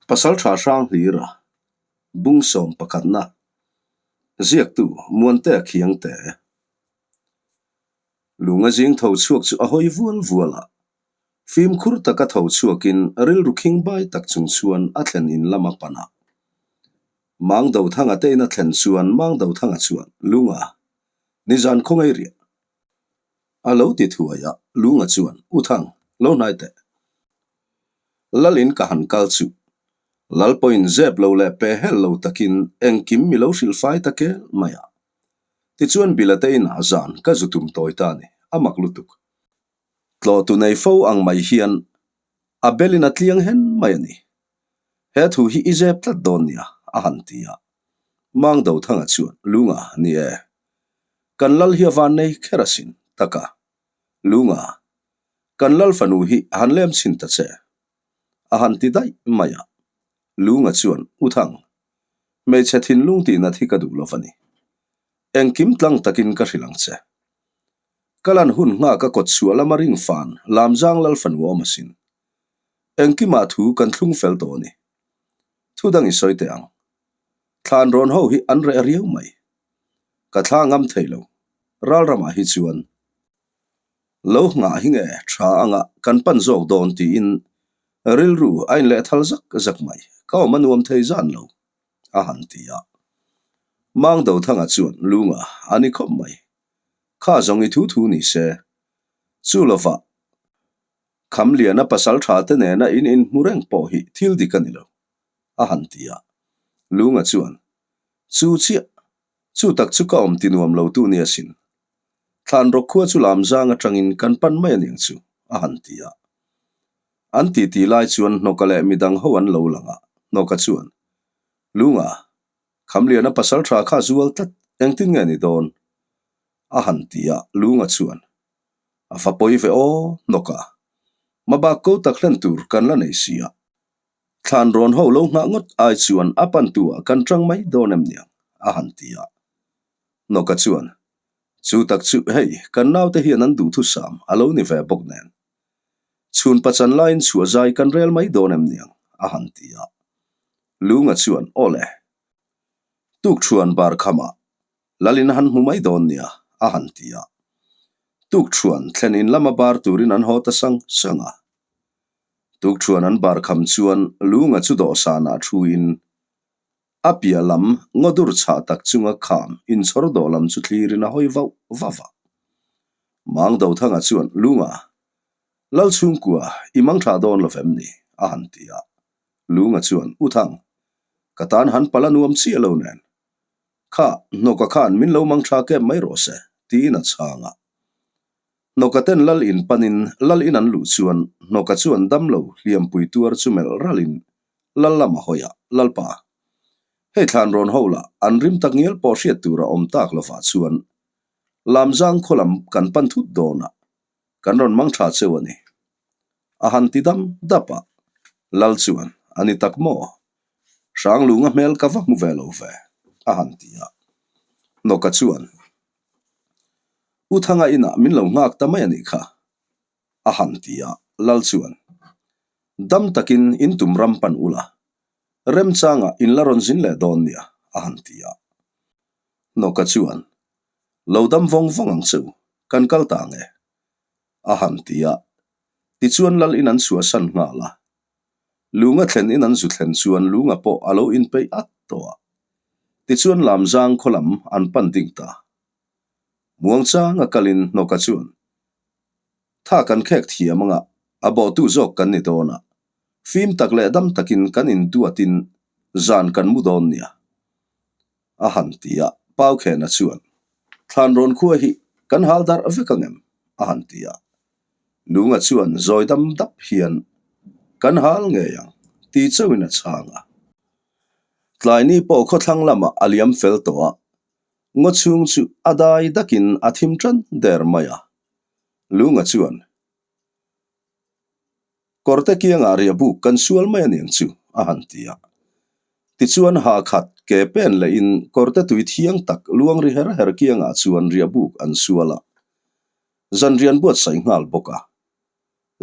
Pasaltha Hranghlira, Bungsawm pakhatna, Ziaktu Muantea Khiangte. Lunga zing tho chhuak chu a hawi vual vual a, fimkhur taka tho chhuakin rilru khingbai tak chung chuan a thlen in lam a pan a. Mangdothanga te in a thlen chuan Mangdothanga chuan, Lunga, nizan khawngaih riah. A lo ti thuai a, Lunga chuan, U Thang, lo hnai teh. Lalin ka han kal chu. Lal pawhin zep lo leh pe hel lo takin engkim mi lo hrilh fai ta kel mai a. Tichuan Bilate inah zan ka zu tum tawi ta ni, a mak lutuk. Tlawhtu nei fo ang mai hian a belin a tliang hen mai a ni. He thu hi i zep tlat dawn nia, a han ti a. Mangdothanga chuan, Lunga, ni e. Kan lal hi a van nei kher asin, taka. Lunga, kan lal fanu hi a han lem chhin ta che. A han ti daih mai a. Lunga chuan, U Thang, hmeichhe thinlung tihnat hi ka duh lo va ni. Engkim tlang takin ka hrilh ang che. Ka lan hun nghak a kawt chhuah lama ring fan Lamzang lal fanu a awm asin. Engkimah thu kan thlung fel tawh a ni. Thu dang i sawi teh ang. Thlan rawn ho hi an reh riau mai. Ka thla ngam thei lo. Ral ramah hi chuan lo nghah hi nge tha anga kan pan zawk dawn tiin rilru a inleh thal zak zak mai. Ka awm a nuam thei zan lo, a han ti a. Mangdothanga chuan lunga a ni khawp mai. Kha zawng i thu thu ni se. Chu lovah Khamliana pasal tha te nena in inhmu reng pawh hi thil dik a ni lo, a han ti a. Lunga chuan, Chu chiah, chu tak chu ka awm ti nuam lo tu nia sin. Thlan rawk khua chu lam zang atangin kan pan mai aniang chu, a han ti a. An titi lai chuan Hnawka leh midang ho an lo lang a, Hnawka chuan, Lunga, Khamliana pasal tha kha zual tlat, engtin nge ni dawn? a han ti a, Lunga chuan, A fa pawi ve aw, hnawka. Mabak ko tak hlen tur kan la nei si a. Thlan rawn ho lo nghah ngawt ai chuan a pantu ah kan tang mai dawn em niang, a han ti a. Hnawka chuan, Chu tak chu hei, kan naute hian an duhthusam a lo ni ve bawk nen. Chhun pachan laiin chhuah zai kan rel mai dawn em niang, a han ti a. Lunga chuan, Aw le. Tukṭhuan bar khamah Lalin a han hmu mai dawn nia, a han ti a. Tukṭhuan thlen in lama bar turin an haw ta sang sang a. Tukṭhuan an bar kham chuan Lunga chu dawhsanah thuin a piah lam ngaw dur chhah tak chunga kham inchhawr dawh lam chu thlirin a hawi vauh vauh a. Mangdothanga chuan, Lunga, Lal chhungkua i mang tha dawn lo vem ni? a han ti a. Lunga chuan, U Thang, ka tan han pala nuam chiah lo nen. Kha, hnawka khan min lo mang tha kep mai rawh se, tiin a chhang a. Hnawka ten lal in panin lal in an luh chuan hnawka chuan damlo hliampui tuar chu melh ralin lal lam a hawi a, Lalpa, hei thlan rawn ho lah an rim tak ngial pawh hriat tur a awm tak lovah chuan Lamzang khaw lam kan pan thut dawn a, kan rawn mang tha cheu a ni. A han ti dam dap a, Lal chuan, A ni tak maw? Hranglunga hmel ka va hmu ve lo ve, a han ti a. Nawka chuan, U Thanga inah min lo nghak ta mai a nih kha, a han ti a. Lal chuan, Dam takin in tum ram pan ula, remchangah in la rawn zin leh dawn nia, a han ti a. Nawka chuan, Lo dam vawng vawng ang che u, kan kal ta ang e, a han ti a. Tichuan Lal in an chhuahsan nghal a. Lunga thlen in an zu thlen chuan Lunga pawh a lo inpeih at tawh a. Tichuan Lamzang khaw lam an pan ding ta. Muangchang a kalin Hnawka chuan, Tha kan khek thiam anga a bawhtu zawk kan ni dawn a, fim tak leh dam takin kan induatin zan kan mu dawn nia. A han ti a, Paukhena chuan, Thlanrawn khua hi kan hal darh vek ang em? a han ti a. Lunga chuan zawi dam dap hian, Kan hal ngei ang, ti chauhin a chhang a. Tlaini pawh khawthlang lamah a liam fel tawh a, ngaw chhung chu a dai dakin a thim tan der mai a. Lunga chuan, Kawrte kiangah riahbuk kan sual mai aniang chu, a han ti a. Tichuan ha khat ke pen lehin kawrte tui thiang tak luang ri her her kiangah chuan riahbuk an sual a. Zanrian buatsaih nghal bawk a.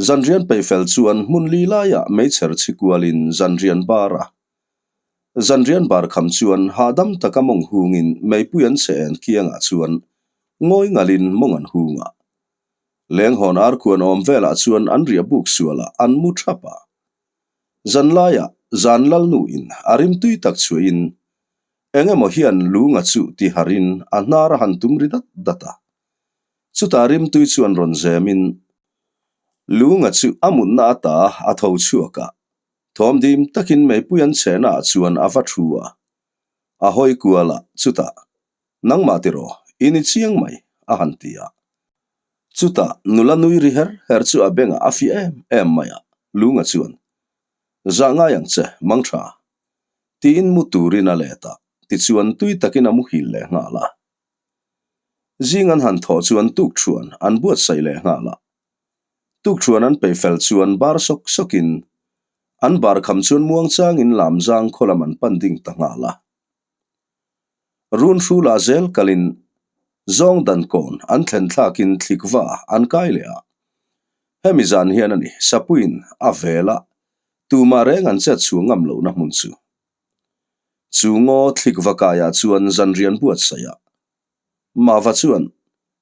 Zanrian peihfel chuan hmun li laiah meichher chhi kualin zanrian bar a. Zanrian bar kham chuan hahdam taka mawng hungin meipui an che en kiangah chuan ngawi ngalin mawng an hung a. Lenghawn arkhuan awm velah chuan an riah buk sualah an mu thap a. Zanlaiah zan lalnuin a rimtui tak chhuahin eng emaw hian lunga chu ti harin a hnar a han tum ri dat dat a. Chutah rimtui chuan rawn zemin lunga chu a mutna ata a tho chhuak a, thawm dim takin meipui an chhehna ah chuan a va thu a. A hawi kual a, chutah, Nangmah tiraw, i ni chiang mai, a han ti a. Chutah nula nui ri her her chu a bengah a fiah em em mai a, Lunga chuan, Zah ngai ang che, mang tha. Tiin mu turin a let a, tichuan tui takin a muhil leh nghal a. Zing an han thawh chuan tukṭhuan an buatsaih leh nghal a. Tukṭhuan an peih fel chuan bar sawk sawkin an bar kham chuan muangchangin lamzang khaw lam an pan ding ta nghal a. Run hrulah zel kalin zawng dan kawn an thlen thlakin thlikva an kai leh a. Hemi zan hian a ni, Sapuiin a vel a, tumah reng an chet chhuah ngam lohna hmun chu. Chu ngaw thlikva kaiah chuan zanrian buatsaih a. Mava chuan,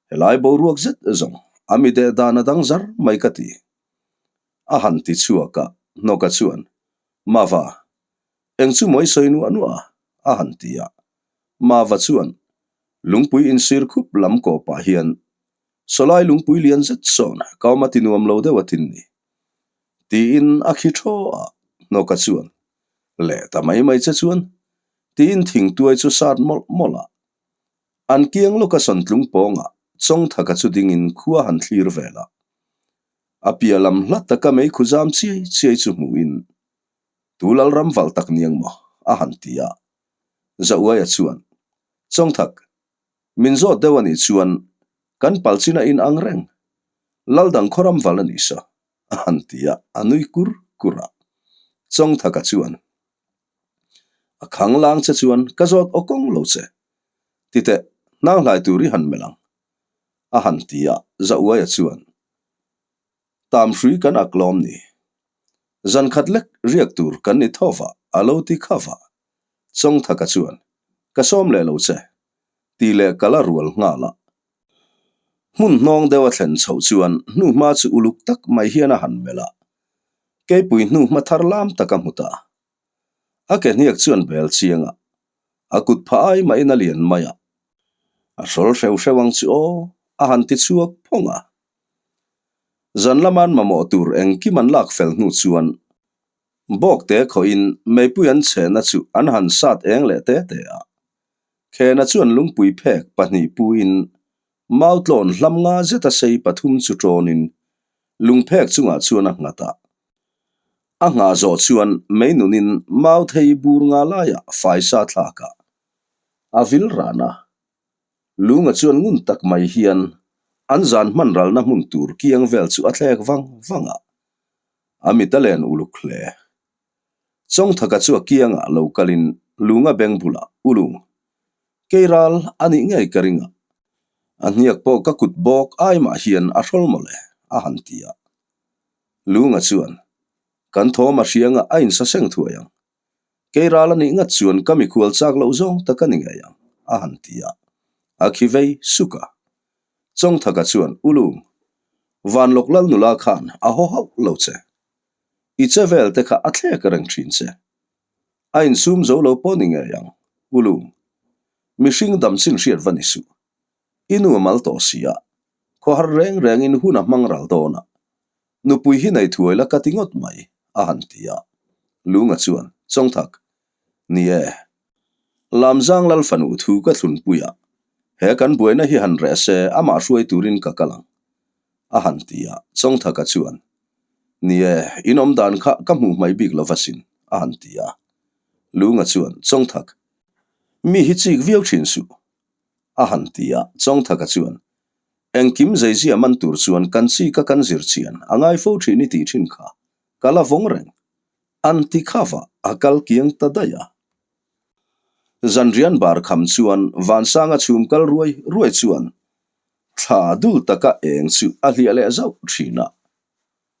Helai boruak zet zawng, a mi deh dan a dang zar mai ka ti. A han ti chhuak a, Hnawka chuan, Mava, Eng chu mawi sawi nuah nuah a? a han ti a. Mava chuan lungpui insir khup lam kawpah hian sawlai lungpui lian zet sawn ka awm a ti nuam lo deuh a tin ni. Tiin a khi thaw a, Hnawka chuan leh ta mai mai che chuan tiin thingtuai chu sat mawlh mawlh a. An kiang lawka sawntlung pawngah Chawngthaka chu dingin khua han thlir vel a. A piah lam hla taka meikhu zam chiai chiai chu hmuhin Tu lal ram valh tak niang maw? a han ti a. Zauaia chuan, Chawngthak, min zawt deuh a nih chuan kan pal chin a inang reng. Lal dang khaw ram valh a nih saw, a han ti a, a nui kur kur a. Chawngthaka chuan, A khang lang che chuan ka zawt aw kawng lo che. Titeh, hnanghlai tur i han melh ang, a han ti a. Zauaia chuan, Tamhrui kan ak lawm ni. Zan khat lek riak tur kan ni tho va, a lo ti kha va. Chawngthaka chuan, Ka sawm leh lo che, tih leh ka la rual nghal a. Hmun hnawng deuh a thlen chhoh chuan hnuhma chu uluk tak mai hian a han melh a. Keipui hnuhma thar lam tak a hmu ta. A ke hniak chuan bel chiang a, a kut phah ai mahin a lian mai a. A hrawl hreuh hreuh ang chu aw, a han ti chhuak phawng a. Zan lama an mamawh tur engkim an lak fel hnu chuan Bawkte khawhin meipui an chhehna chu an han sat eng leh te te a. Khena chuan lungpui phek pahnih puin mautlawn hlam nga zeta sei pathum chu tawnin lungphek chungah chuan a nghat a. A nghah zawh chuan mei nunin mauthei bur nga laiah faisa thlakah a vil ran a. Lunga chuan ngun tak mai hian an zan hman ralna hmun tur kiang vel chu a thlek vang vang a, a mit a len uluk hle. Chawngthaka chu a kiangah lo kalin Lunga beng bulah Ulung, kei ral a nih ngei ka ring a, a hniak pawh ka kut bawk ai mah hian a hrawl mawle, a han ti a. Lunga chuan, Kan thawm a hriangah a insaseng thuai ang. Kei ral a nih ngat chuan ka mikhual chak loh zawng tak a ni ngei ang, a han ti a. A khi vei suk a. Chawngthaka chuan, Ulung, Vanlawk lal nula khan a haw hauh lo che. I che vel te kha a thlek reng thin che. A insum zo lo pawh ni ngei ang, Ulung. Mihring dam chin hriat va ni suh. I nu a mal tawh si a, khawhar reng rengin hun a hmang ral dawn a. Nupui hi nei thuai la ka ti ngawt mai, a han ti a. Lunga chuan, Chawngthak, ni e. Lamzang lal fanu thu ka thlunpui a, he kan buaina hi han reh se amah hruai turin ka kal ang, a han ti a. Chawngthaka chuan, Ni e, in awm dan kha ka hmuh hmai bik lo va sin, a han ti a. Lunga chuan, Chawngthak, mi hi chik viau thin suh, a han ti a. Chawngthaka chuan, Engkim zeizia man tur chuan kan chi ka kan zir chian a ngai fo thin i tih thin kha ka la vawng reng. An ti kha va a kal kiang ta daih a. Zanrian bar kham chuan Vansanga chhum kal ruai ruai chuan thla dul taka eng chu a hliah leh zauh thin a.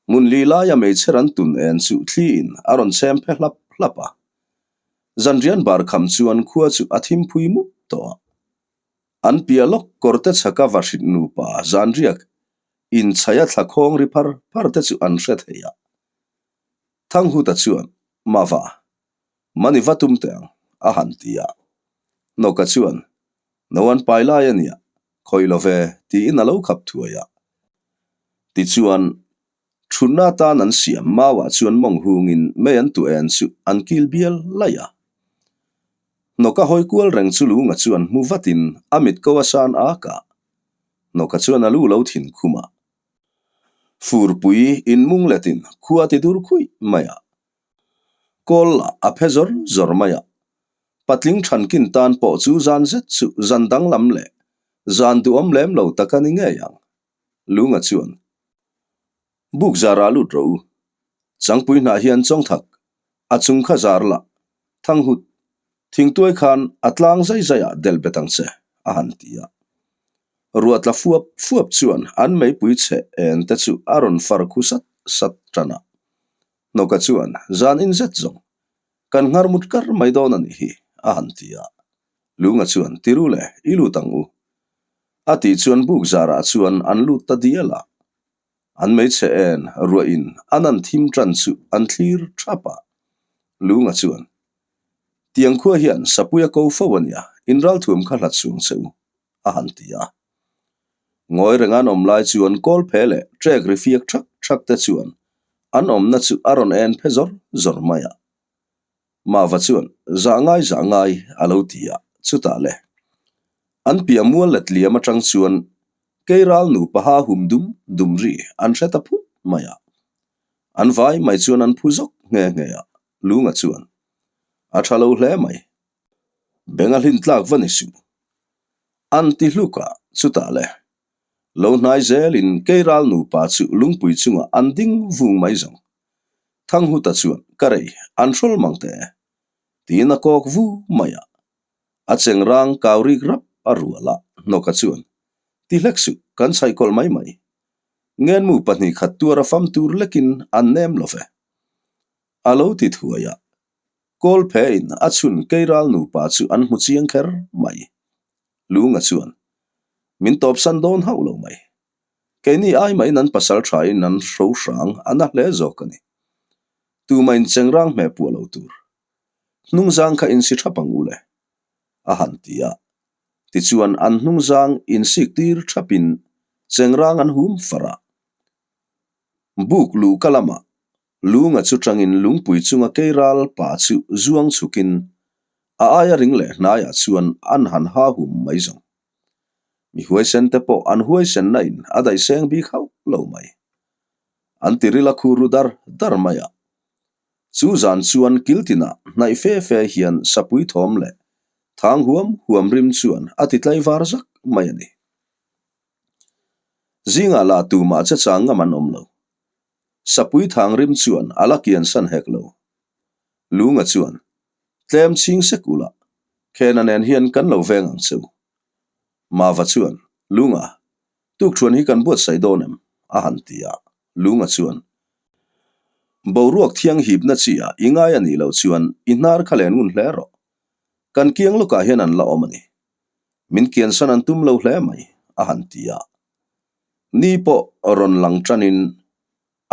Hmun li laia meichher an tun en chu thliin a rawn chhem phe hlap hlap a. Zanrian bar kham chuan khua chu a thim phui mup tawh a. An piah lawk kawrte chhaka va hrit nupa zanriak inchhaia thla khawng ri phar phar te chu an hre thei a. Thanghuta chuan, Mava, mani va tum teh ang, a han ti a. Nawka chuan, No an pai lai a nia, khawih lo ve, tiin a lo khap thuai a. Tichuan, thutna atan an siam mauah chuan mawng hungin mei an tu en chu an kil bial laih a. Hnawka hawi kual reng chu Lunga chuan hmu vatin a mit ko a san ak a. Hnawka chuan a lu lo thin khum a. Furpui inmung letin khua ti dur khuih mai a. Kawl lah a phe zawr zawr mai a. Patling thankin tan pawh chu zan zet chu zan danglam leh zan duhawm lem lo tak a ni ngei ang. Lunga chuan, Buk zarah lut rawh u. Changpui hnah hian chawngthak, a chung kha zar lah, Thanghut, thingtuai khan a tlang zai zaiah delh bet ang che, a han ti a. Ruah tla fuap fuap chuan an meipui chhe en te chu a rawn far khu sat sat tan a. Hnawka chuan, Zan in zet zawng, kan nghar mut kar mai dawn a nih hi, a han ti a. Lunga chuan, Tiru le, i lut ang u. A tih chuan buk zarah chuan an lut ta dial a. An hmeichhe en ruahin an an thim tan chu an thlir thap a. Lunga chuan, Tiang khua hian sapui a ko fo a nia, inralthuam kha hlat suang che u, a han ti a. Ngawi reng an awm lai chuan kawl phe leh trek ri fiak thak thak te chuan an awmna chu a rawn en phe zawr zawr mai a. Mava chuan, Zah ngai zah ngai, a lo ti a, chutah le. An piah mual let liam atang chuan Keiral nupa ha hum dum dum ri an hre ta phut mai a. An vai mai chuan an phu zawk nghe nghe a, Lunga chuan, A tha lo hle mai. Beng a hlin tlak va ni suh. An ti hluk a, chutah le. Lo hnai zelin Keiral nupa chu lungpui chungah an ding vung mai zawng. Thanghuta chuan, Ka rei, an hrawl mang teh e. Tiin a kawk vu mai a. A cheng rang kau rik rap a rual a, Hnawka chuan, Ti hlek suh, kan chhaihkawlh mai mai. Ngenmu pahnih khat tuar a fam tur lekin an nem lo ve. A lo ti thuai a. Kawl phein a chhun Keiral nupa chu an hmu chiang kher mai. Lunga chuan, Min tawpsan dawn hauh lo mai. Keini ai mahin an pasal thain an hro hrang a na hle zawk a ni. Tuma inchengrang hmeh puah lo tur. Hnungzang kha insi thap ang u le, a han ti a. Tichuan an hnungzang insik tir thapin chengrang an hum far a. Buk luh ka lamah Lunga chu tangin lungpui chunga keiral pa chu zuang chhukin a aia ring leh hnaiah chuan an han ha hum mai zawng. Mi huaisen te pawh an huaisen na in a daih seng bik hauh lo mai. An ti ril a khu ru dar dar mai a. Chu zan chuan kiltinah hnaih fe fe hian sapui thawm leh thang huam huam rim chuan a ti tlai var zak mai a ni. Zingah lah tumah che chang ngam an awm lo. Sapui thang rim chuan a la kian san hek lo. Lunga chuan, Tlem chhing sek ula, Khena nen hian kan lo veng ang cheu. Mava chuan, Lunga, tukthuan hi kan buatsaih dawn em? a han ti a. Lunga chuan, Boruak thiang hipna chi ah i ngai a nih loh chuan i hnar kha len ngun hle rawh. Kan kiang lawkah hian an la awm a ni. Min kiansan an tum lo hle mai, a han ti a. Ni pawh rawn lang tanin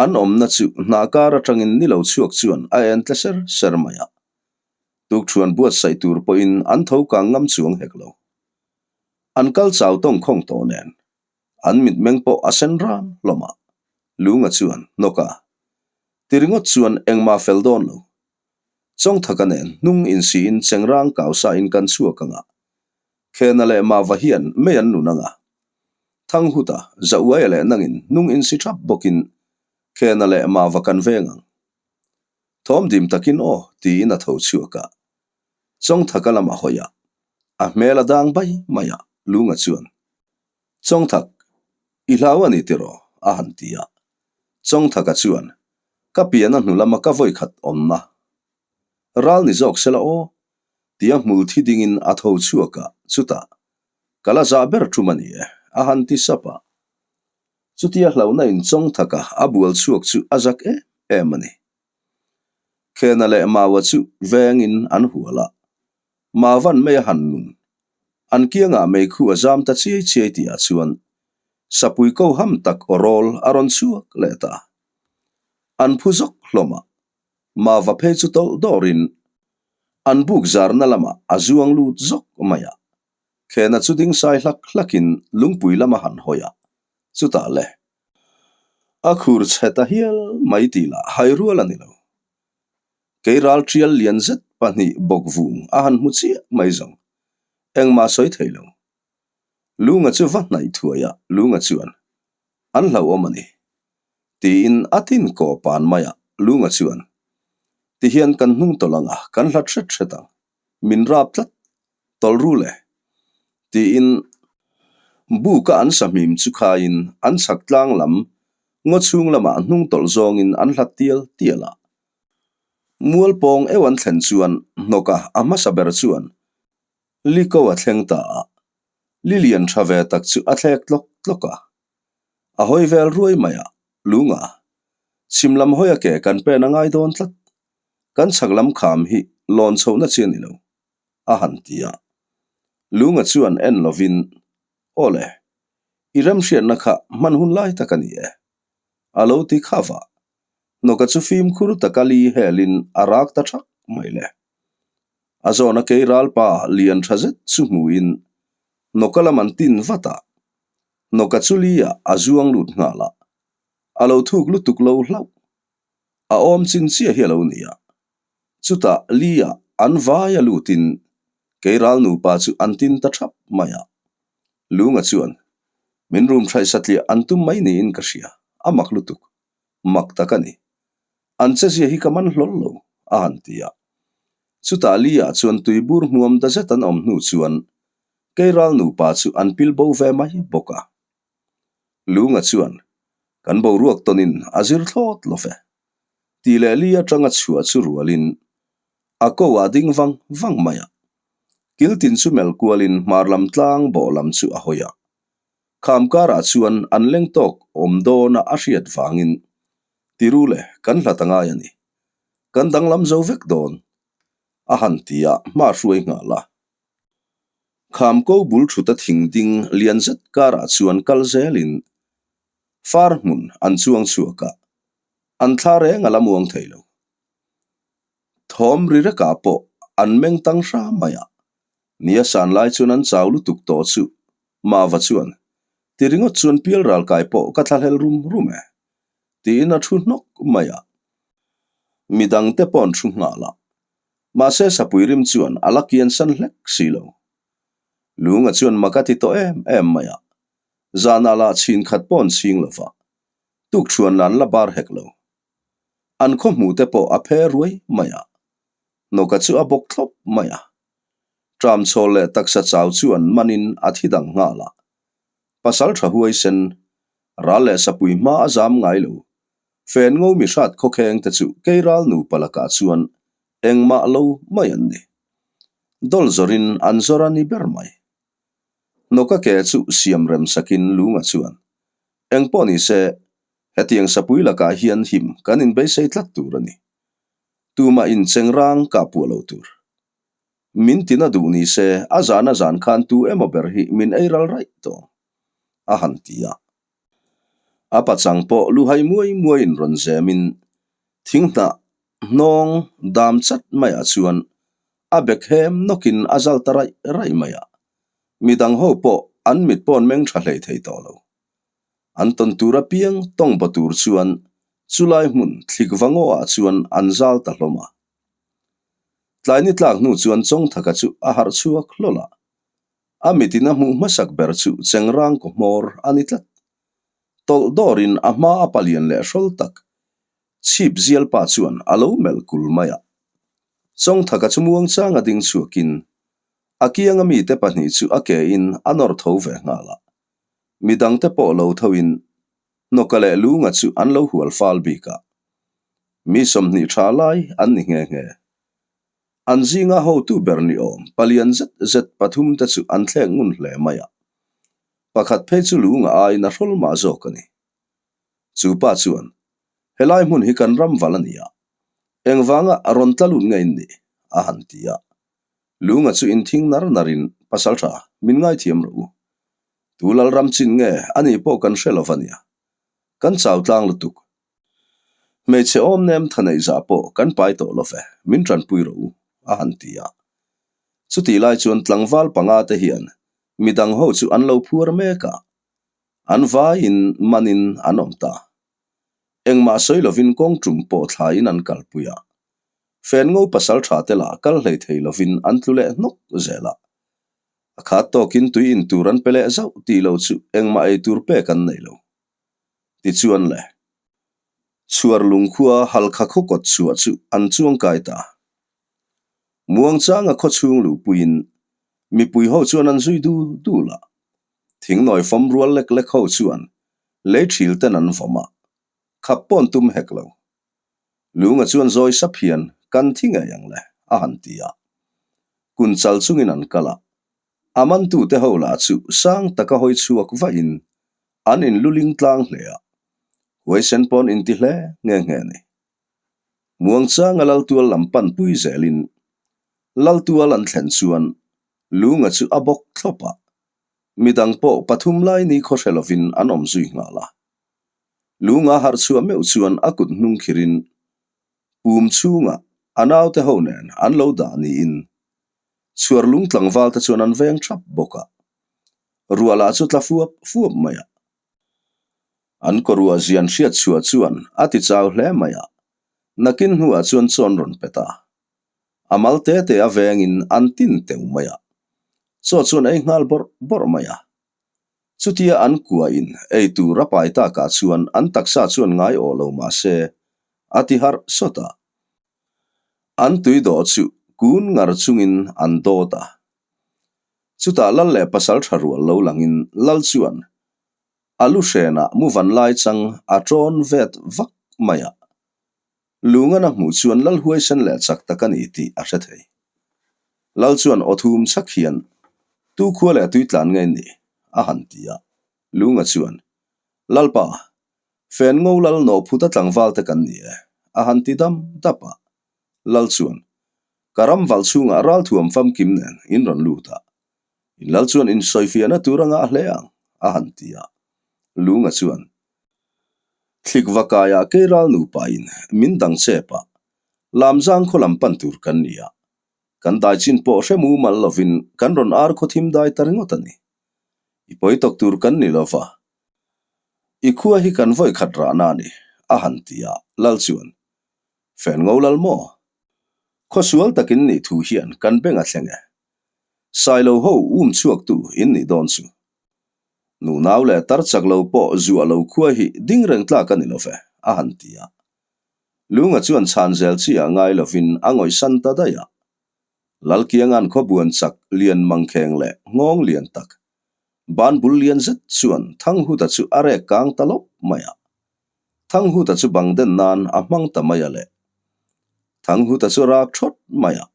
an awmna chu hnah kar atangin ni lo chhuak chuan a en tle ser ser mai a. Tukthuan buatsaih tur pawhin an tho kang ngam chuang hek lo. An kal chau tawng khawng tawh nen an mitmeng pawh a sen ram hlawm a. Lunga chuan hnawk a ti ringawt chuan engmah fel dawn lo. Chawngthaka nen hnung insiin chengrang kausa in kan chhuak ang a. Khena leh Mava hian mei an nun ang a. Thanghuta, Zauaia leh nangin hnung insi thap bawkin Khena leh Mava kan veng ang. Thawm dim takin aw tiin a tho chhuak a. Chawngthaka lam a hawi a. A hmel a dang bai mai a, Lunga chuan, Chawngthak, i hlau a ni tiraw? a han ti a. Chawngthaka chuan, Ka pian a hnu lama ka vawikhat awmna ral ni zawk sela aw, tia hmul thi dingin a tho chhuak a, chutah, Ka la zah ber tum a ni e, a han ti sap a. Chutia hlauhna in Chawngthaka a bual chhuak chu a zak em em a ni. Khena leh Maua chu vengin an hual a, Mauvan mei a han nun. An kiangah meikhu a zam ta chiai chiai tihah chuan sapui ko ham tak aw rawl a rawn chhuak leh ta. An phu zawk hlawm a, Mauva phei chu tawlh dawrin an buk zarna lamah a zuang lut zawk mai a. Khena chu ding sai hlak hlakin lungpui lam a han hawi a, chutah le, a khur chhe ta hial mai tih lah hai rual a ni lo. Kei ral tial lian zet pahnih bawk vung a han hmu chiah mai zawng, engmah sawi thei lo. Lunga chu va hnaih thuai a, Lunga chuan, An hlauhawm a ni. Tiin a tin kaw pan mai a, Lunga chuan, Tihian kan hnung tawlh ang a, kan hlat hret hret ang. Min rap tlat tawlh ru le? Tiin buka an sahmim chu khaiin an chhak tlang lam ngaw chhung lamah hnung tawlh zawngin an hlat tial tial a. Mual pawng eu an thlen chuan hnawka a hmasa ber chuan Liko a thleng ta a, Lilian tha ve tak chu a thlek tlawk tlawk a. A hawi vel ruai mai a, Lunga, chhim lam hawi a ke kan pen a ngai dawn tlat. Kan chhak lam kham hi lawn chhohna chi a ni lo, a han ti a. Lunga chuan en lovin, Aw le, i remhriatna kha hman hun lai tak a ni e, a lo ti kha vah. Hnawka chu fimkhur taka li helin a rak ta thak mai le. A zawna kei ralpa lian tha zet chu hmuin hnawka lam an tin vat a, hnawka chu li-ah a zuang lut nghal a, a lo thuk lutuk lo hlauh. A awm chin chiah hi a lo ni a. Chutah li-ah an vai a lutin kei ral nupa chu an tin ta thap mai a. Lunga chuan, Min rum thaih satliah an tum mai niin ka hria, a mak lutuk. Mak tak a ni. An chezia hi ka man hlawl lo, a han ti a. Chutah Li-ah chuan tuibur hmuam da zet an awm hnu chuan Keiral nupa chu an pil bo ve mai bawk a. Lunga chuan, Kan boruak tawnin a zir thlawt lo ve. Tih leh Li atanga chhuah chu rualin a ko ah ding vang vang mai a. Kiltin chu melh kualin hmar lam tlang bawh lam chu a hawi a. Kham karah chuan an leng tawk awm dawna a hriat vangin Tiru le kan hlat a ngai a ni. Kan danglam zo vek dawn a han ti a hma hruai nghal a. Kham ko bul thut a thing ding lian zet karah chuan kal zelin far hmun an chuang chhuak a, an thla reng a la muang thei lo. Thawm ri rekah pawh an meng tang hra mai a, nia san lai chuan an chau lutuk tawh chu Mava chuan, Ti ringawt chuan pial ral kai pawh ka thlahlel rum rum e, tiin a thu hnawk mai a. Midangte pawh an thu nghal a, mahse sapui rim chuan a la kian san hlek si lo. Lunga chuan mak a ti tawh em em mai a, zanah lah chhin khat pawh an chhing lo va, tukṭhuan lah an la bar hek lo. An khaw hmuhte pawh a phe ruai mai a, nawka chu a bawk thlawp mai a. Ṭam chhawl leh taksa chau chuan manin a thi dang nghal a. Pasal ṭha huaisen, ral leh sapui hma a zam ngai lo. Fen ngo mi hrat khawkheng te chu kei ral nupa lakah chuan engmah lo mai an ni. Dawl zawrin an zawr a ni ber mai. Hnawka ke chu siam rem sakin Lunga chuan, Engpawh ni se, hetiang sapui lakah hian him kan inbeisei tlat tur a ni. Tumah in chengrang kah puah lo tur. Min tina duh ni se, a zan a zan khan tu emaw ber hi min ei ral raih tawh, a han ti a. A pachang pawh luhai muai muaiin rawn zemin thinghnah hnawng dam chat maiah chuan a bek hem nawkin a zal ta raih raih mai a. Midang ho pawh an mit pawh an meng tha hlei thei tawh lo. An tawn tur apiang tawng baw tur chuan chulai hmun thlik va ngawah chuan an zal ta hlawm a. Tlai ni tlak hnu chuan Chawngthaka chu a harh chhuak hlawl a. A mitin a hmuh hmasak ber chu Chengrang kaw hmawr a ni tlat. Tawlh dawrin a hma a palian leh hrawl tak chhip zial pa chuan a lo melh kul mai a. Chawngthaka chu muangchang a ding chhuakin a kianga mite pahnih chu a ke in a nawr tho ve nghal a. Midangte pawh lo thoin Hnawka leh Lunga chu an lo hual fal bik a. Mi 20 tha lai an ni nghe nghe. An zinga hotu ber ni awm palian zet zet pathum te chu an thlek ngun hle mai a. Pakhat phei chu Lunga aiin a hrawl mah zawk a ni. Chu pa chuan, Helai hmun hi kan ram val a ni a, engvanga a rawn tla lut nge in nih? a han ti a. Lunga chu inthing nar narin, Pasalṭha, min ngaithiam rawh u. Tu lal ram chin nge a nih pawh kan hre lo va nia. Kan chau tlang lutuk. Hmeichhe awm nem tha neih zah pawh kan pai tawh lo ve, min ṭanpui rawh u, a han ti a. Chutih lai chuan tlangval panga te hian midang ho chu an lo phuar mek a, an vaiin manin an awm ta. Engmah sawi lovin kawng tum pawh thlaiin an kalpui a. Fen ngo pasal tha te lah kal hlei thei lovin an tlu leh hnawk zel a. A khat tawkin tui in tur an pe leh zauh tih lo chu engmah ei tur pek an nei lo. Tichuan le, chhuar lungkhua halkha khaw kawt chhuah chu an chuang kai ta. Muangchanga khaw chhung luhpuiin mipui ho chuan an zui dul dul a. Thingnawi fawm rual lek lek ho chuan lei thil ten an vawm a, khap pawn tum hek lo. Lunga chuan zawi sap hian kan thi ngei ang le a han ti a. Kun chal chungin an kal a, a mantute ho lah chu sang taka hawi chhuak vahin an inluling tlang hle a, huaisen pawn inti hle nghe nghe a ni. Muangchanga Laltual lam pan pui zelin Laltual an thlen chuan Lunga chu a bawk thlawp a, midang pawh pathum lai ni khaw hre lovin an awm zui nghal a. Lunga harh chhuah meuh chuan a kut hnung khirin pum chhungah a naute ho nen an lo dah niin chhuar lung tlangval te chuan an veng thap bawk a. Ruah lah chu tla fuap fuap mai a. An kawruah zian hriat chhuah chuan a ti chau hle mai a, nakin hnuah chuan chawn rawn pe ta. A mal te te a vengin an tin teuh mai a, chaw chuan ei nghal bawrh bawrh mai a. Chutia an kuahin ei tur a pai takah chuan an taksa chuan ngai awh lo mah se a ti harh sawt a. An tui dawh chu kun ngar chungin an dawt a. Chutah lal leh pasal tha rual lo langin lal chuan a lu hrenah mu van lai chang a tawn vet vak mai a. Lungan a hmuh chuan lal huaisen leh chak tak a ni tih a hre thei. Lal chuan aw thum chak hian, Tu khua leh tui tlan nge ni? a han ti a. Lunga chuan, Lalpa, fen ngo lal nawh phut a tlangval te kan ni e, a han ti dam dap a. Lal chuan, Ka ram valh chhungah ralthuam famkim nen in rawn lut a, in lal chuan insawifiahna tur a ngah hle ang, a han ti a. Lunga chuan, Thlik va kaiah kei ral nupain min dang chep a, Lamzang khaw lam pan tur kan ni a, kan dai chin pawh hre mumal lovin kan rawn ar khaw thim dai ta ringawt a ni. I pawi tawk tur kan ni lova, i khua hi kan vawi khat rahna a ni, a han ti a, Lal chuan, Fen ngo lal maw? Khawsual takin nih thu hian kan beng a thleng e. Sailo ho um chhuaktu in nih dawn chu. Nunau leh tar chak lo pawh zuah lo khua hi ding reng tlak a ni lo ve, a han ti a. Lunga chuan chhan zel chi ah ngai lovin a ngawihsan ta daih a. Lalkianga'n khawbuan chak lian mangkheng leh nghawng lian tak, ban bul lian zet chuan Thanghuta chu a rek kang ta lawp mai a. Thanghuta chu bang den nan a hmang ta mai a le. Thanghuta chu rak thawt mai a.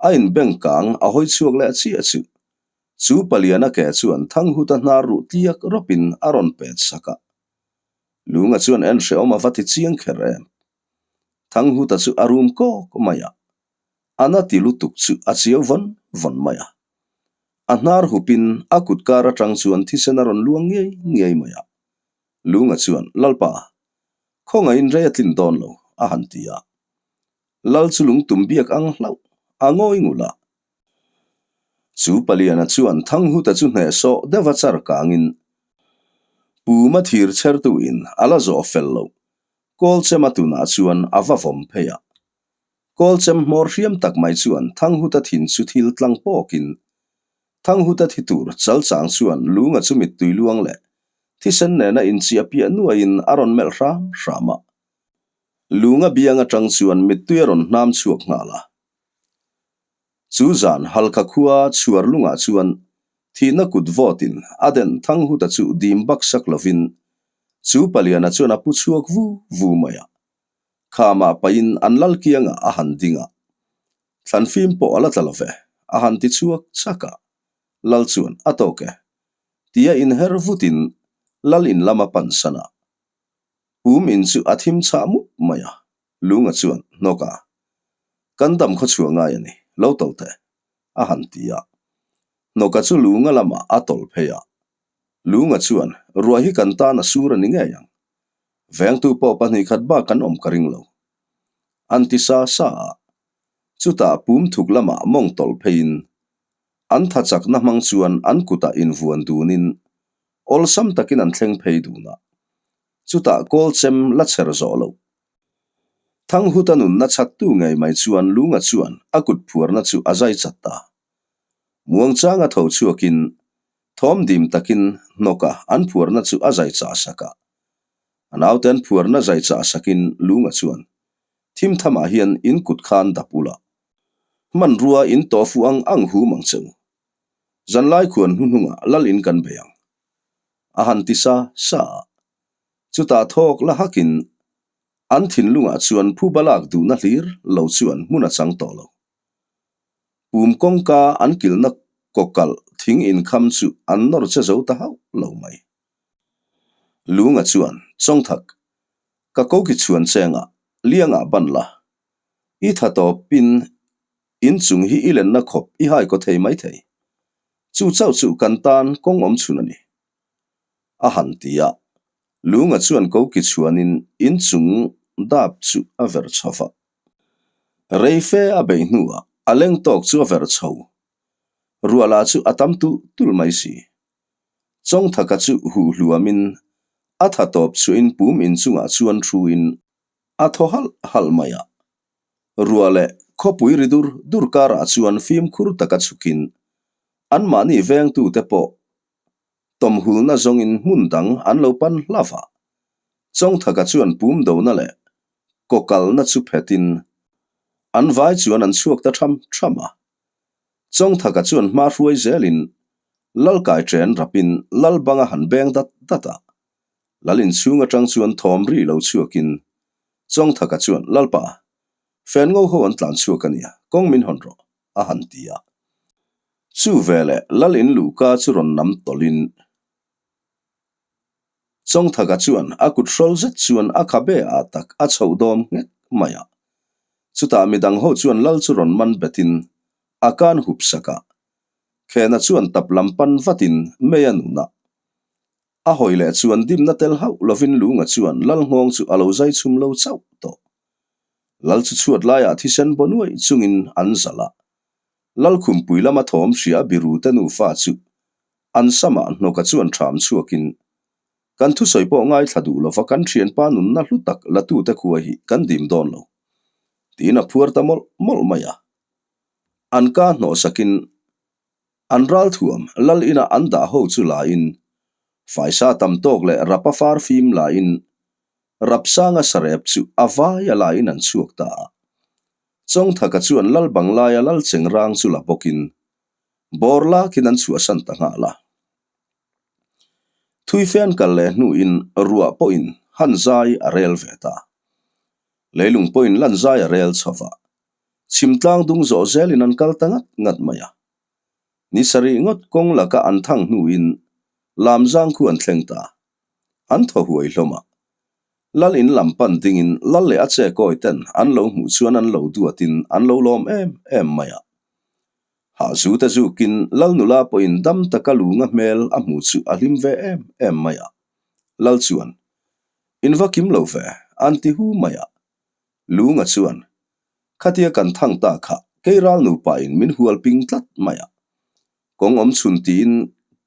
A inbeng kang a hawi chhuak leh chiah chu. Chu paliana ke chuan Thanghuta hnar ruh tliak rawpin a rawn pet sak a. Lunga chuan en hrehawm a va ti chiang kher em. Thanghuta chu a rum kawk mai a. A na ti lutuk chu a chiau vawn vawn mai a. A hnar hupin a kut kar atang chuan thisen a rawn luang ngiai ngiai mai a. Lunga chuan, Lalpa, khawngaihin rei a tlin dawn lo, a han ti a. Lal chu lungtum biak ang hlauh, a ngawi ngulh a. Chu Paliana chuan Thanghuta chu hnehsawh deuha char kangin, Puma thir chhertuin a la zawh fel loh, Kawlchema tunah chuan a va vawm phei a. Kawlchem hmawr hriam tak mai chuan Thanghuta thin chu thil tlang pawkin Thanghuta thi tur chalchang chuan lunga chu mittui luang leh thisen nena inchiah piah nuaiin a rawn melh hram hram a. Lunga biang atang chuan mittui a rawn hnam chhuak nghal a. Chu zan Halkha khua chhuar lungah chuan thihna kut vawtin a den Thanghuta chu dim bak sak lovin chu paliana chuan a pu chhuak vu vu mai a. Khamah pahin an lal kiangah a han ding a. Thlan fim pawh a la tla lo ve, a han ti chhuak chak a. Lal chuan a tawk e, tia inher vutin Lal in lam a pan san a. Pum in chu a thim chhah mup mai a, Lunga chuan, Hnawka, kan dam khaw chhuah ngai a ni, lo tawlh teh, a han ti a. Hnawka chu Lunga lamah a tawlh phei a. Lunga chuan, Ruah hi kan tan a sur a ni ngei ang. Vengtu pawh pahnihkhat bak kan awm ka ring lo. An ti sa sa a. Chutah pum thuk lamah mawng tawlh pheiin an tha chakna hmang chuan an kutah invuan dunin awlsam takin an thleng phei dun a. Chutah kawl chem la chher zawh loh. Thanghuta nunna chhattu ngei mai chuan Lunga chuan a kut phuarna chu a zai chat ta. Muangchanga tho chhuakin thawm dim takin hnawka an phuarna chu a zai chah sak a. A naute an phuarna zai chah sakin Lunga chuan thim thamah hian in kut khan dap ula. Hmanrua in tawh fuh ang ang hum ang che u. Zanlai khuan hnuhnungah lal in kan bei ang. A han ti sa sa a. Chutah thawk la hakin an thinlungah chuan phuba lak duhna hlir lo chuan hmun a chang tawh lo. Pum kawngka an kilhna kawkalh thing inkham chu an nawr che zo ta hauh lo mai. Lunga chuan, Chawngthak, ka koki chhuan chengah liangah ban la. I tha tawpin inchung hi i lenna khawp i hai kaw thei maithei. Chu chauh chu kan tan kawng awm chhun a ni. A han ti a, Lunga chuan koki chhuanin inchung dap chu a verh chho va. Rei fe a beih hnuah a leng tawk chu a verh chho. Ruah lah chu a tam tulh tulh mai si. Chawngthaka chu huh hluamin a tha tawp chhuahin pum inchungah chuan thuin a thaw halh halh mai a. Ruah leh khawpui ri dur dur karah chuan fimkhur taka chhukin anmahni vengtute pawh tawmhulna zawngin hmun dang an lo pan hlauh a. Chawngthaka chuan pum dona leh kawkalna chu phetin an vai chuan an chhuak ta tham tham a. Chawngthaka chuan hma hruai zelin Lalkai chen rapin Lalbanga han beng dat dat a. Lal inchhung atang chuan thawm ri lo chhuakin Chawngthaka chuan, Lalpa, fen ngo ho an tlan chhuak a nia, kawng min hawn rawh, a han ti a. Chu veleh Lal in luhka chu rawn nam tawlhin Chawngthaka chuan a kut hrawl zet chuan a khabe ah tak a chhoh dawm nghek mai a. Chutah midang ho chuan Lal chu rawn man betin a kan hup sak a. Khena chuan tap lam pan vatin mei a nun a. A hawi leh chuan dimna tel hauh lovin Lunga chuan Lal nghawng chu a lo zai chhum lo chauh tawh. Lal chu chhuat laiah thisen baw nuaih chungin an zalh a. Lal khumpui lama thawm hria biru te nufa chu an samah hnawka chuan ṭham chhuakin, Kan thusawi pawh ngaithla duh lova kan ṭhianpa nunna hlu tak latute khua hi kan dim dawn lo, tiin a phuar ta mawlh mawlh mai a. An ka hnawhsakin An ralthuam lal inah an dah ho chu lain, faisa tam tawk leh rapa far fim lain, Rapsanga sarep chu a vai a lain an chhuak ta a. Chawngthaka chuan lal banglaia lal chengrang chu la bawkin, bawr lakin an chhuahsan ta nghal a. Thuife an kal leh hnuin ruah pawhin han zai a rel ve ta. Leilung pawhin lan zai a rel chho va. Chhimtlang dung zawh zelin an kal ta ngat ngat mai a. Ni sarih ngawt kawng laka an thang hnuin Lamzang khu an thleng ta. An thaw huai hlawm a. Lal in lam pan dingin lal leh a che kawi ten an lo hmuh chuan an lo duatin an lo lawm em em mai a. Hahzu te zukin lal nula pawhin dam taka lunga hmel a hmuh chu a hlim ve em em mai a. Lal chuan, In va kim lo ve, an ti hu mai a. Lunga chuan, Khatia kan thang ta kha kei ral nupa in min hual ping tlat mai a. Kawng awm chhun tiin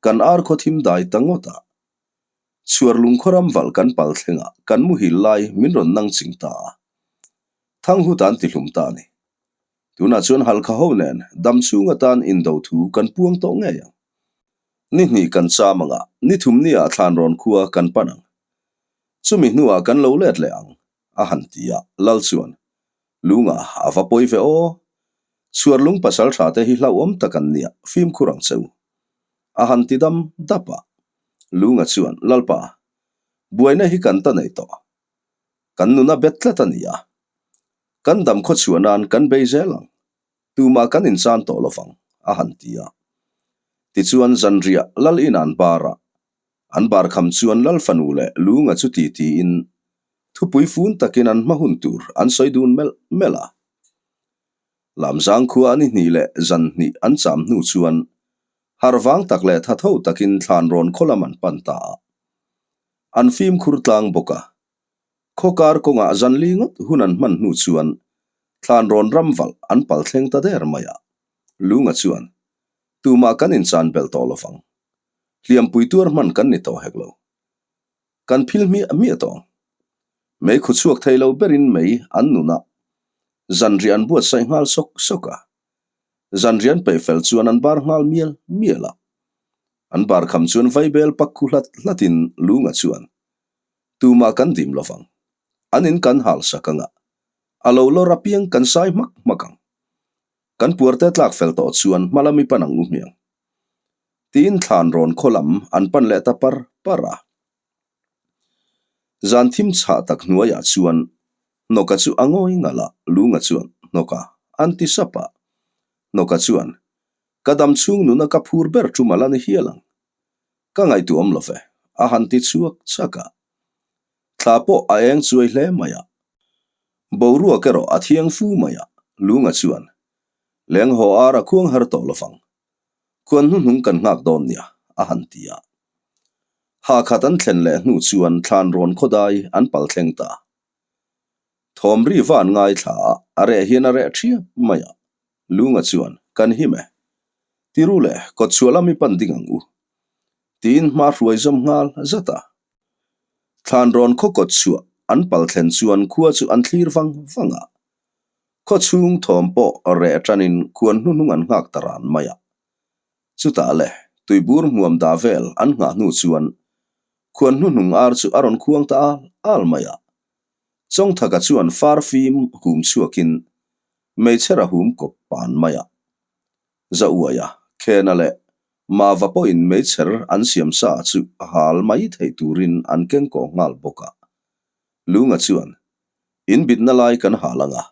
kan ar khaw thim dai ta ngawt a. Chhuar lungkhaw ram valh kan pal thlengah kan muhil lai min rawn nang ching ta a. Thang hut an ti hlum ta a ni. Tunah chuan halkha ho nen dam chhung atan indo thu kan puang tawh ngei ang. Ni hnih kan cham ang a, ni thum niah thlanrawn khua kan pan ang. Chumi hnuah kan lo let leh ang. A han ti a, Lal chuan, Lunga, a va pawi ve aw. Chhuar lung pasal tha te hi hlauhawm tak an nia, fimkhur ang che u. A han ti dam dap a. Lunga chuan, Lalpa, buaina hi kan ta nei tawh. Kan nuna bet tlat a ni a. Kan dam khaw chhuah nan kan bei zel ang. Tumah kan inchan tawh lovang, a han ti a. Tichuan zanriah Lal in an bar a. An bar kham chuan Lal fanu leh Lunga chu ti tiin. Thupui fun takin an hma hun tur an sawi dun melh melh a. Lamzang khua a ni hnih leh zan hnih an cham hnu chuan harh vang tak leh tha tho takin thlan rawn khaw lam an pan ta a. An fimkhur tlang bawk a. Khaw kar kawngah zan li ngawt hun an hman hnu chuan thlan rawn ram valh an pal thleng ta der mai a. Lunga chuan, Tumah kan inchan belh tawh lovang. Hliampui tuar hman kan ni tawh hek lo. Kan phil hmiah hmiah tawh. Mei khu chhuak thei lo berin mei an nun a, zanriah an buatsaih nghal sawk sawk a. Zanriah an peih fel chuan an bar nghal mial mial a. An bar kham chuan vaibel pak khu hlat hlatin Lunga chuan, Tumah kan dim lovang. An in kan hal sak anga, a lo lawr apiang kan sai hmak hmak ang. Kan puarte tlak fel tawh chuan hma lam i pan ang u hmiang. Tiin thlan rawn khaw lam an pan leh ta par par a. Zan thim chhah tak hnuaiah chuan Hnawka chu a ngawi ngalh a, Lunga chuan, Hnawka, an ti sap a. Hnawka chuan, Ka dam chhung nuna ka phur ber tum a la ni hial ang. Ka ngaihtuah awm lo ve, a han ti chhuak chak a. Thla pawh a eng chuai hle mai a. Boruak erawh a thiang fu mai a, Lunga chuan, Leng haw ar a khuang har tawh lovang. Khuan hnuhnung kan nghak dawn nia, a han ti a. Ha khat an thlen leh hnu chuan thlan rawn khawdai an pal thleng ta. Thawm ri va an ngaithla a, a reh hian a reh ṭhiap mai a. Lunga chuan, Kan him e. Ti ru le, kawt chhuah lam i pan ding ang u. Tiin hma hruai zawm nghal zat a. Thlan rawn khaw kawt chhuah an pal thlen chuan khua chu an thlir vang vang a. Khaw chhung thawm pawh reh tanin khuan hnuhnung an nghak ta ran mai a. Chutah le, tuibur hmuam dah vel an nghah hnu chuan khuan hnuhnung ar chu a rawn khuang ta al al mai a. Chawngthaka chuan far fim hum chhuakin hmeichhe ra hum kawp pan mai a. Za uaia, Khena leh Mava pawhin meichher an siam sa chu hal mai theih turin an keng kawh nghal bawk a. Lunga chuan, In bitna lai kan hal ang a,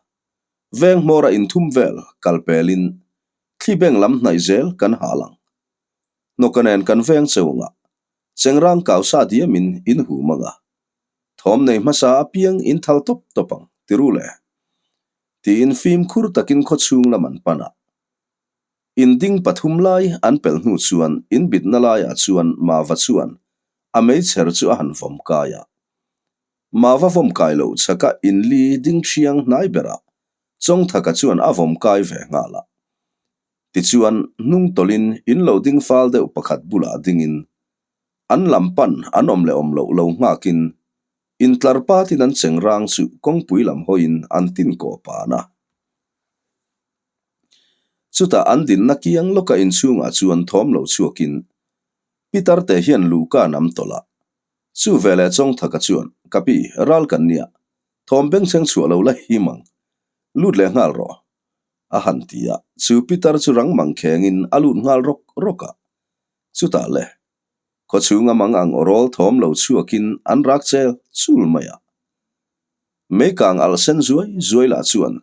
veng hmawra inthum vel kal pelin thli beng lam hnaih zel kan hal ang. Hnawka nen kan veng cheu ang a, chengrang kau sa diamin in hum ang a, thawm nei hmasa apiang in thal tawp tawp ang, ti ru le. Tiin fimkhur takin khawchhung lam an pan a. In ding pathum lai an pelh hnu chuan in bitna laiah chuan Mava chuan a meichher chu a han vawm kai a. Mava vawm kai loh chhaka in li ding thiang hnai berah Chawngthaka chuan a vawm kai ve nghal a. Tichuan hnung tawlhin in lo ding fal deuh pakhat bulah dingin an lam pan an awm leh awm loh lo nghakin intlar patin an cheng rang chu kawngpui lam hawiin an tin kawh pan a. Chutah an dinna kiang lawka inchhungah chuan thawm lo chhuakin Pitar te hian luhka an am tawlh a. Chu veleh Chawngthaka chuan, Ka pi, ral kan nia, thawm bengchheng chhuah lo la him ang. Lut leh nghal rawh. A han ti a, chu Pitar chu rang mang khengin a lut nghal rawk rawk a. Chutah le, khawchhunga mang ang awrawl thawm lo chhuakin an rak chel chul mai a. Meikang alh sen zuai zuai lah chuan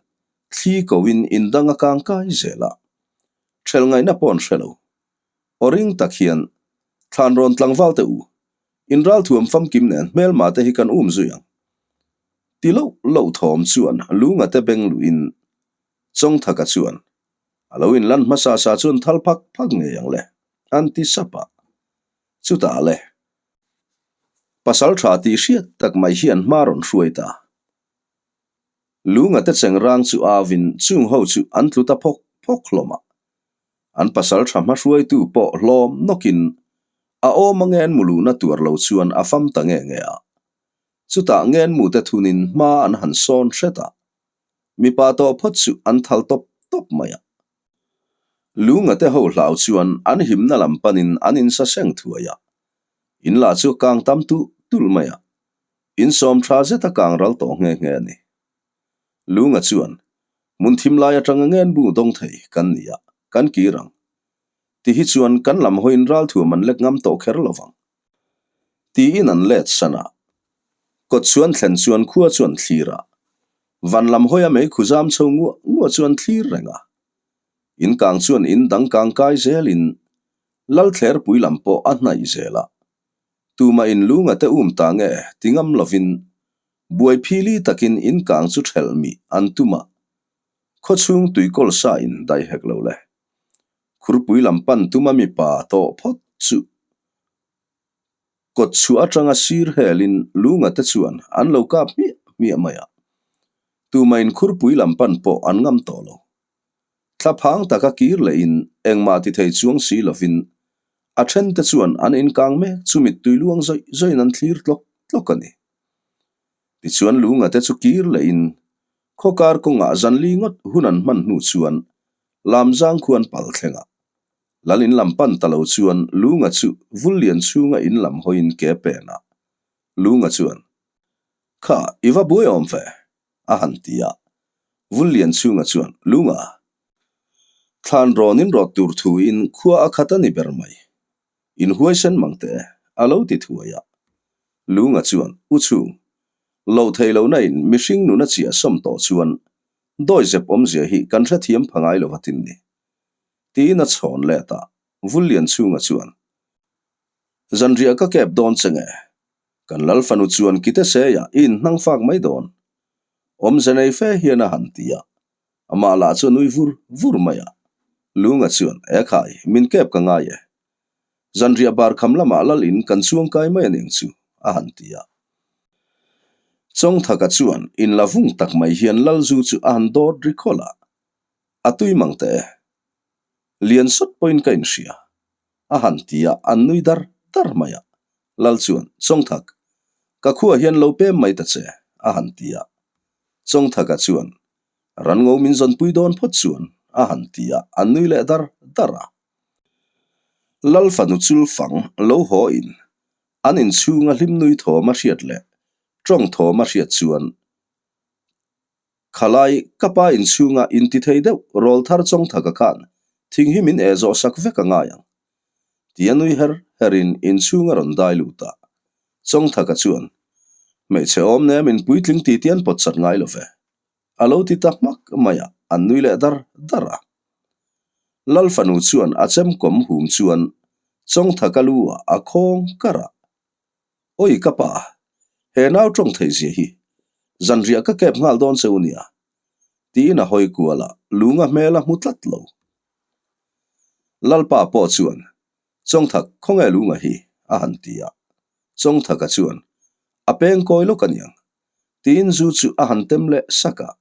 thli koin indang a kang kai zel a, ṭhelh ngaihna pawh an hre lo. Aw ring tak hian, Thlan rawn tlangval teh u, in ralthuam famkim nen hmelma te hi kan um zui ang. Ti loh loh thawm chuan lunga te beng luhin Chawngthaka chuan, A lo inlan hmasa sa chuan thal phak phak ngei ang le, an ti sap a. Chutah le, pasal tha tih hriat tak mai hian hma rawn hruai ta. Lunga te cheng rang chu avin chung ho chu an tlu ta phawk phawk hlawm a. An pasal tha hma hruaitu pawh hlawm nawkin a awm a ngen mu luhna tuar lo chuan a fam ta nge nge a. Chutah ngen mu te thunin hma an han sawn hret a. Mipa tawh phawt chu an thal tawp tawp mai a. Lunga te ho hlau chuan an himna lam panin an insa seng thuai a. In lah chu a kang tam tulh tulh mai a. Insawm tha zet a kang ral tawh nghe nghe a ni. Lunga chuan, Hmun thim lai atanga ngen bu dawng thei kan ni a, kan kir ang. Ti hi chuan kan lam hawiin ralthuam an lek ngam tawh kher lo vang. Tiin an let san a. Kawt chuan thlen chuan khua chuan thlir a. Van lam hawia mei khu zam chho nguah nguah chuan thlir reng a. In kang chuan in dang kang kai zelin Lalthlerpui lam pawh a hnaih zel a. Tumah in lunga te um ta nge ti ngam lovin. Buai phili takin in kang chu ṭhelh mih an tum a, khawchhung tuikawl sa in dai hek lo le. Khurpui lam pan tuma mipa tawh phawt chu kawt chhuah atanga sir helin lunga te chuan an lo kap hmiah hmiah mai a, tumahin khurpui lam pan pawh an ngam tawh lo. Thlaphang taka kir lehin engmah ti thei chuang si lovin a thente chuan an inkang mek chu mittui luang zawih zawihin an thlir tlawk tlawk a ni. Tichuan lunga te chu kir lehin khawkar kawngah zanli ngawt hun an hman hnu chuan Lamzang khuan pal thleng a. Lal in lam pan ta lo chuan Lunga chu Vullian chhunga in lam hawiin ke pen a. Lunga chuan, Kha, i va buai awm ve, a han ti a. Vullian chhunga chuan, Lunga, thlan rawn in rawt tur thu in khua a khat a ni ber mai. In huaisen mang teh e, a lo ti thuai a. Lunga chuan, U chhung, lo thei lo na in mihring nuna chiah sawm tawh chuan Dawizep awmzia hi kan hrethiam pha ngai lo atin ni. Tiin a chhawn let a, Vullian chhunga chuan, Zanriah ka kep dawn che nge? Kan lal fanu chuan kite seia i inhnang fak mai dawn. Awmze nei fe hian a han ti a, amah lah chu a nui vur vur mai a. Lunga chuan, Ekhai, min kep ka ngai e. Zanriah bar kham lamah lal in kan chuang kai mai aniang chu, a han ti a. Chawngthaka chuan in la vung tak mai hian lal zu chu a han dawt ri khawlh a, a tui mang teh e. Lian sawt pawhin ka inhria, a han ti a, an nui dar dar mai a. Lal chuan, Chawngthak, ka khuaah hian lo pem mai ta che, a han ti a. Chawngthaka chuan, Ranngo min zawnpui dawn phawt chuan, a han ti a, an nui leh dar dar a. Lal fanu chul fang lo haw in an inchhunga hlimnui thawm a hriat leh tawng thawm a hriat chuan Khalai ka pa inchhunga inti thei deuh rawl thar chawng thaka khan thing hi min eh zawh sak vek a ngai ang tia nui her her in inchhung a rawn dai lut a. Chawngthaka chuan Hmeichhe awm nem in puitling ti tian pawt chat ngai lo ve. A lo ti ta hmak mai a, an nui leh dar dar a. Lal fanu chuan a chemkawm hum chuan Chawngthaka lu ah a khawng kar a. Awi ka pa, he nau tawng theih zia hi zanriah ka kep nghal dawn che u nia, tiin a hawi kual a, lunga hmel a hmu tlat lo. Lalpa pawh chuan Chawngthak khawnge lunga hi a han ti a. Chawngthaka chuan a peng kawi lawk aniang Tiin zu chu a han tem leh sak a.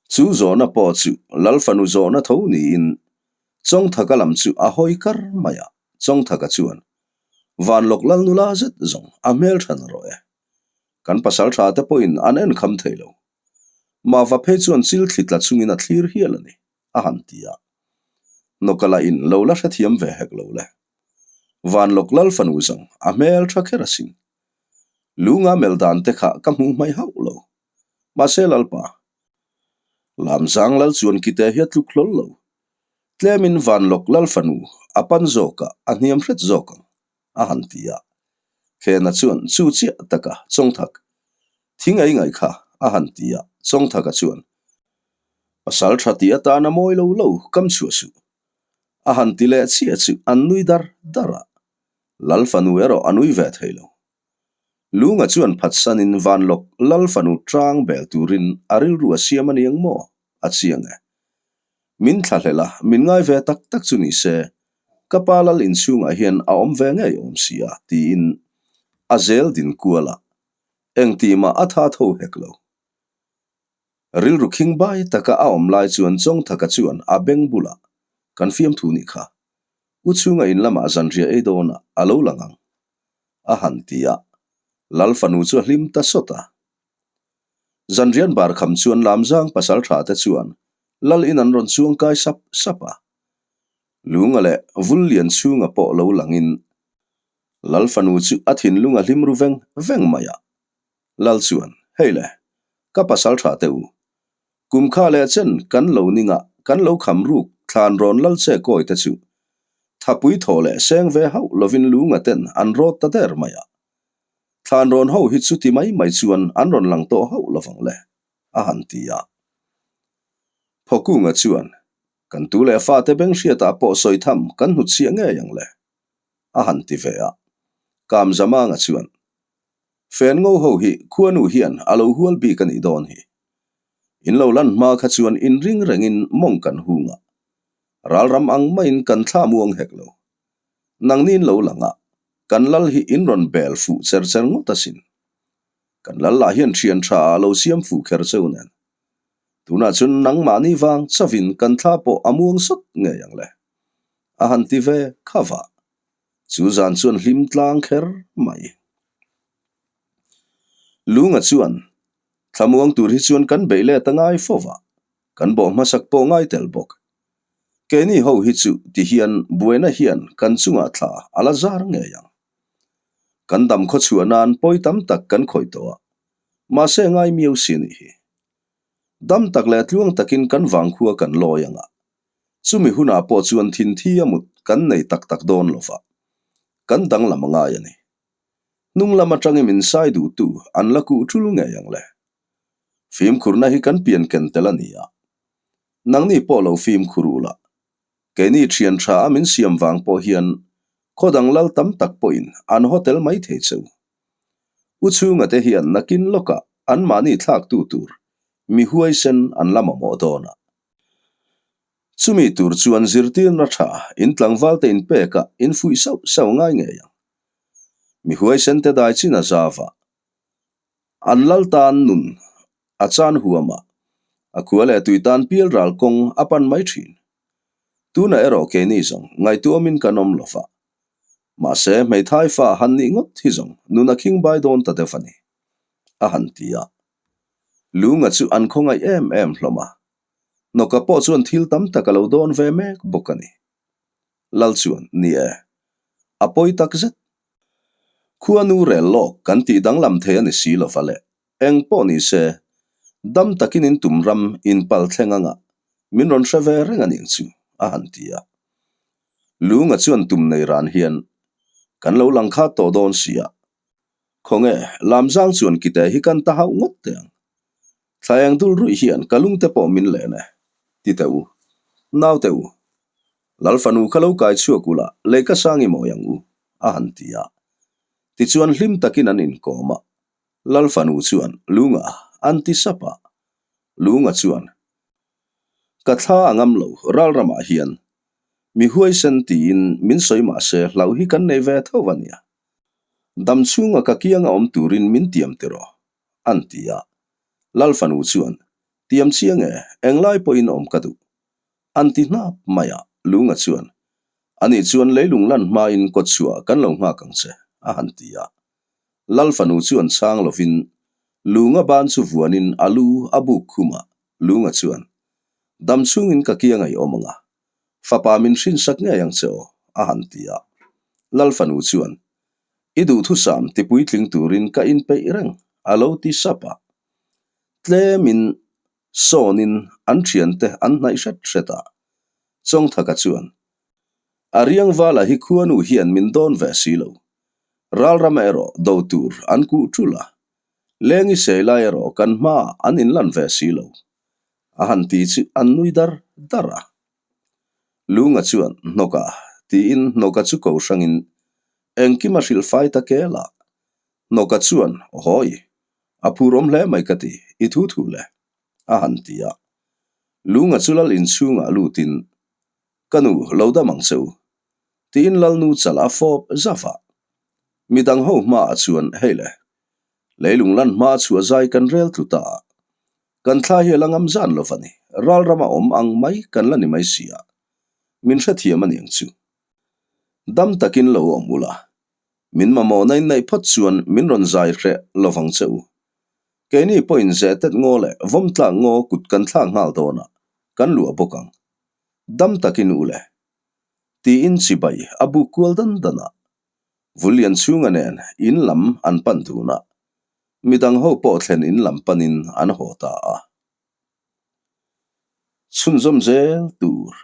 Chu zawhna pawh chu Lal fanu zawhna tho niin Chawngthaka lam chu a hawi kar mai a. Chawngthaka chuan, Vanlawk Lal nula zet zawng a hmel than rawh e. Kan pasal tha te pawhin an en kham thei lo. Mava phei chuan chil thli tla chungin a thlir hial a ni, a han ti a. Nawka lah in lo la hrethiam ve hek lo le. Vanlawk Lal fanu zawng a hmel tha kher asin. Lunga mel dan te kha ka hmuh hmai hauh lo. Mahse Lalpa, Lamzang Lal chuan kite hi a tluk hlawl lo. Tlemin Vanlawk Lal fanu a pan zawk a, a hniam hret zawk ang, a han ti a. Khena chuan chu chiah taka Chawngthak, thing ei ngaih kha, a han ti a. Chawngthaka chuan, Pasal tha tih atana mawi lo lo kam chhuah suh, a han ti leh chiah chu an nui dar dar a. Lal fanu erawh a nui ve thei lo. Lunga chuan phatsanin Vanlawk Lal fanu tang bel turin a rilru a siam a ni ang maw? A chiang e. Min thlahlel a, min ngai ve tak tak chu ni se, ka pa Lal inchhungah hian a awm ve ngei awm si a, tiin a zel din kual a, engtih mah a tha tho hek lo. Rilru khing bai taka a awm lai chuan Chawngthaka chuan a beng bulah, Kan fiamthu nih kha. U chhunga in lamah zanriah ei dawnah a lo lang ang, a han ti a. Lal fanu chu a hlim ta sawt a. Zanrian bar kham chuan Lamzang pasal tha te chuan Lal in an rawn chuang kai sap sap a. Lunga leh Vullian chhunga pawh lo langin Lal fanu chu a thinlung a hlim ru veng veng mai a. Lal chuan, Hei le, ka pasal tha teh u. Kum kha leh chen kan lo ningah kan lo kham ruk thlan rawn lal che kawi te chu thapui thaw leh seng ve hauh lovin lunga ten an rawt ta der mai a. Thlan rawn ho hi chuti mai mai chuan an rawn lang tawh hauh lovang le, a han ti a. Phawkunga chuan, Kan tu leh fate beng hriatah pawh sawi tham kan hnutchhiah ngei ang le, a han ti ve a. Kamzamanga chuan. Fen ngo ho hi khuanu hian a lo hual bik a nih dawn hi. In lo lan hma kha chuan inring rengin mawng kan hung a, ralram ang maiin kan thla muang hek lo. Nangni'n lo lang a, kan lal hi in rawn bel fuh cher cher ngawt asin. Kan lal lah hian thian tha ah lo siam fuh kher cheu nen. Tunah chuan nangmahni vang chauhin kan thla pawh a muang sawt ngei ang le. A han ti ve kha vah. Chu zan chuan hlim tlang kher mai. Lunga chuan Thlamuang tur hi chuan kan beih let a ngai fo va, kan bawh hmasak pawh ngai tel bawk. Keini ho hi chu ti hian buaina hian kan chungah thla a la zar ngei ang. Kan dam khaw chhuah nan pawi tam tak kan khawih tawh a, mahse ngai miau si nih hi. Dam tak leh tluang takin kan vangkhua kan lawi ang a, chumi hunah pawh chuan thinthi a mut kan nei tak tak dawn lo va, kan danglam a ngai a ni. Hnung lam atangin min sai duhtu an la kuh tul ngei ang le. Fimkhurna hi kan pian ken tel a ni a. Nangni pawh lo fimkhur u la. Keini thian tha a min siam vang pawh hian khaw dang lal tam tak pawhin an haw tel mai thei che u. U chhunga te hian nakin lawkah anmahni thlaktu tur mi huaisen an la mamawh dawn a. Chumi tur chuan zirtirna tha in tlangval te inpek a infuih sauh sauh ngai ngei ang. Mi huaisen te dai chin a zau a, an lal tan nun a chan huam a, a khua leh tui tan pial ral kawng a pan mai thin. Tunah erawh keini zawng ngaihtuahawmin kan awm lo va, mahse hmeithai fa han nih ngawt hi zawng nun a khingbai dawn ta deuh a ni, a han ti a. Lunga chu an khawngaih em em hlawm a, Hnawka pawh chuan thil tam tak a lo dawn ve mek bawk a ni. Lal chuan, Ni e, a pawi tak zet. Khuanu rel lawk kan tih danglam thei a ni si lo va le, eng pawh ni se, dam takin in tum ram in pal thleng anga min rawn hre ve reng a ning chu, a han ti a. Lunga chuan tum nei ran hian, Kan lo lang khat tawh dawn si a, Khawnge, Lamzang chuan kite hi kan ta hauh ngawt teh ang. Thlaeng dul ruih hian ka lungte pawh min len e, ti teh u. Naute u, Lal fanu kha lo kai chhuak ula, lei ka sang i mawi ang u, a han ti a. Tichuan hlim takin an inkawm a. Lal fanu chuan, Lunga, an ti sap a. Lunga chuan, Ka thla a ngam lo, ralramah hian mi huaisen tiin min sawi mah se hlauh hi kan nei ve tho a nia. Dam chhunga ka kianga awm turin min tiam tiraw? an ti a. Lal fanu chuan, Tiam chiang e, englai pawhin awm ka duh. An ti hnap mai a, Lunga chuan, Ani chuan leilung lan hmain kawtchhuah kan lo nghak ang che, a han ti a. Lal fanu chuan chhang lovin Lunga ban chu vuanin a lu a buk khum a, Lunga chuan, Dam chhungin ka kianga i awm ang a, Fapa min hrinsak ngei ang che aw, a han ti a. Lal fanu chuan, I duhthusam ti puitling turin ka inpeih reng, a lo ti sap a. Tlemin sawnin an thiante an hnaih hret hret a. Chawngthaka chuan, A riangvala hi khuanu hian min dawn ve si lo. Ralrama erawh do tur an kuh tul a. Lengi sei lai erawh kan hmaah an inlan ve si lo. A han ti chu an nui dar dar a. Lunga chuan hnawka tiin hnawka chu ko hrangin engkim a hrilh fai ta kel a. Hnawka chuan Hawi, a phur awm hle mai ka ti, i thu thu le, a han ti a. Lunga chu lal inchhungah lutin, Ka nu, lo dam ang che u, tiin lalnu chal a fawp zaf a. Midang ho hmaah chuan hei le, leilung lan hma chhuah zai kan rel tlu ta a. Kan thla hi a la ngam zan lo va ni, ralrama awm ang mai kan la ni mai si a, min hrethiam a niang chu. Dam takin lo awm ula, min mamawhna in neih phawt chuan min rawn zai hreh lovang che u. Keini pawhin zehtet ngaw leh vawmtlak ngaw kut kan thlak nghal dawn a, kan luah bawk ang. Dam takin u le. Tiin chibai a buk kual dan dan a. Vullian chhunga nen in lam an pan dun a, midang ho pawh thlen in lam panin an haw ta a. Chhunzawm zel tur.